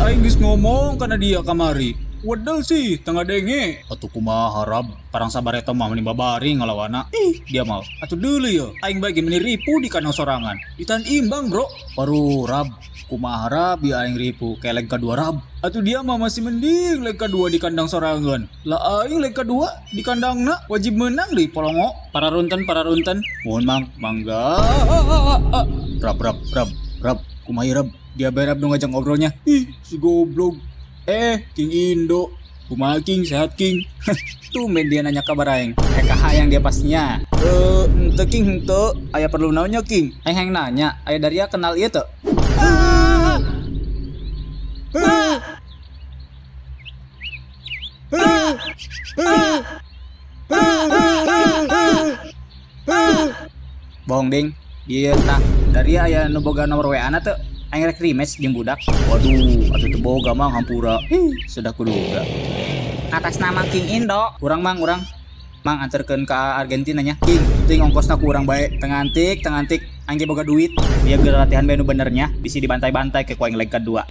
Aing geus ngomong kana dia kamari. Wedel sih tengah denge. Atuh kumaha Rab? Parang sabar eta mah meni babari ngalawana. Ih, dia mau. Atuh deuleu ye. Aing bae ge meni ripu di kandang sorangan. Ditahan imbang, Bro. Baru Rab, kumaha Rab ya aing ripu ke leg kadua Rab. Atuh dia mah masih mending leg kadua di kandang sorangan. Lah aing leg kadua di kandangna wajib menang deui polongo. Para runten. Mohon mang, mangga. Rab Rab Rab Rab, kumaha Rab? Dia bae Rab nu ngajak ngobrolnya. Ih, si goblok. King Indo. Kumaha King, sehat King? Tumben dia nanya kabar aing. PKH yang dia pastinya. Henteu King, henteu. Aya perlu naonnya King? Aing hayang nanya, aya Daria kenal ieu teu? Bohong ding. Ieu tah, Daria aya nu boga nomor WA na teu? Aing rek rematch jeung budak. Waduh, atuh teu boga mang hampura. Ih, sudah kuduga. Atas nama King Indo. Urang mang, urang. Mang anterkeun ka Argentina nya. King, teuing ongkosna ku urang bae. Tengantik. Aing ge boga duit. Dia geus latihan bae nu benernya, bisi dibantai-bantai ke ku aing leg kadua.